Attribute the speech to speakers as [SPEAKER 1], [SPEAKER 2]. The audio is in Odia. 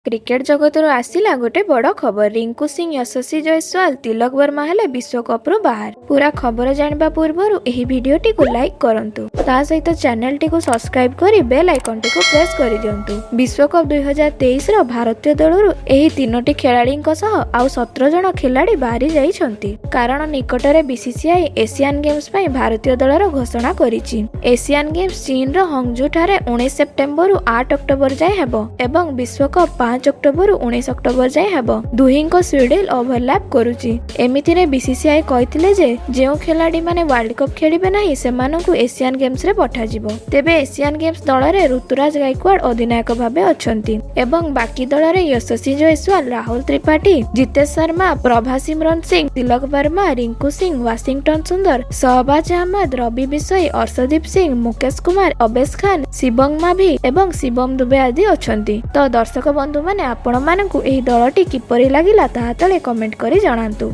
[SPEAKER 1] କ୍ରିକେଟ ଜଗତରୁ ଆସିଲା ଗୋଟେ ବଡ଼ ଖବର। ରିଙ୍କୁ ସିଂ, ୟଶସ୍ୱୀ ଜୟସ୍ୱାଲ, ତିଲକ ବର୍ମା ହେଲେ ବିଶ୍ୱକପରୁ ବାହାର। ପୁରା ଖବର ଜାଣିବା ପୂର୍ବରୁ ଏହି ଭିଡିଓଟିକୁ ଲାଇକ୍ କରନ୍ତୁ, ତା ସହିତ ଚ୍ୟାନେଲଟିକୁ ସବସ୍କ୍ରାଇବ କରି ବେଲ୍ ଆଇକନଟିକୁ ପ୍ରେସ୍ କରିଦିଅନ୍ତୁ। ବିଶ୍ୱକପ 2023ର ଭାରତୀୟ ଦଳରୁ ଏହି ତିନୋଟି ଖେଳାଳିଙ୍କ ସହ ଆଉ 17 ଜଣ ଖେଳାଳି ବାହାରି ଯାଇଛନ୍ତି। କାରଣ ନିକଟରେ ବିସିସିଆଇ ଏସିଆନ ଗେମ୍ସ ପାଇଁ ଭାରତୀୟ ଦଳର ଘୋଷଣା କରିଛି। ଏସିଆନ ଗେମ୍ସ ଚୀନର ହଙ୍ଗଜୁ ଠାରେ 19 ସେପ୍ଟେମ୍ବରରୁ 8 ଅକ୍ଟୋବର ଯାଏଁ ହେବ ଏବଂ ବିଶ୍ୱକପ 5 ଅକ୍ଟୋବରରୁ 19 ଅକ୍ଟୋବର ଯାଏଁ ହେବ। ଦୁହିଁଙ୍କ ସିଡ୍ୟୁଲ ଓଭରଲାପ କରୁଛି। ଏମିତିରେ ବିସିସିଆଇ କହିଥିଲେ ଯେ ଯେଉଁ ଖେଳାଳିମାନେ ୱାର୍ଲଡ କପ୍ ଖେଳିବେ ନାହିଁ, ସେମାନଙ୍କୁ ଏସିଆନ ଗେମ୍ସରେ ପଠାଯିବ। ତେବେ ଏସିଆନ ଗେମ୍ସ ଦଳରେ ଋତୁରାଜ ଗାଇକୱାଡ ଅଧିନାୟକ ଭାବେ ଅଛନ୍ତି ଏବଂ ବାକି ଦଳରେ ୟଶସ୍ୱୀ ଜୟସ୍ୱାଲ, ରାହୁଲ ତ୍ରିପାଠୀ, ଜିତେଶ ଶର୍ମା, ପ୍ରଭାସିମରନ ସିଂ, ତିଲକ ବର୍ମା, ରିଙ୍କୁ ସିଂ, ୱାଶିଂଟନ ସୁନ୍ଦର, ଶହବାଜ ଅହମ୍ମଦ, ରବି ବିଶୋଇ, ଅର୍ଶଦୀପ ସିଂ, ମୁକେଶ କୁମାର, ଅବେଶ ଖାନ, ଶିବମ ମାଭି ଏବଂ ଶିବମ ଦୁବେ ଆଦି ଅଛନ୍ତି। ତ ଦର୍ଶକ ବନ୍ଧୁମାନେ, ଆପଣମାନଙ୍କୁ ଏହି ଦଳଟି କିପରି ଲାଗିଲା, ତାହା ତଳେ କମେଣ୍ଟ କରି ଜଣାନ୍ତୁ।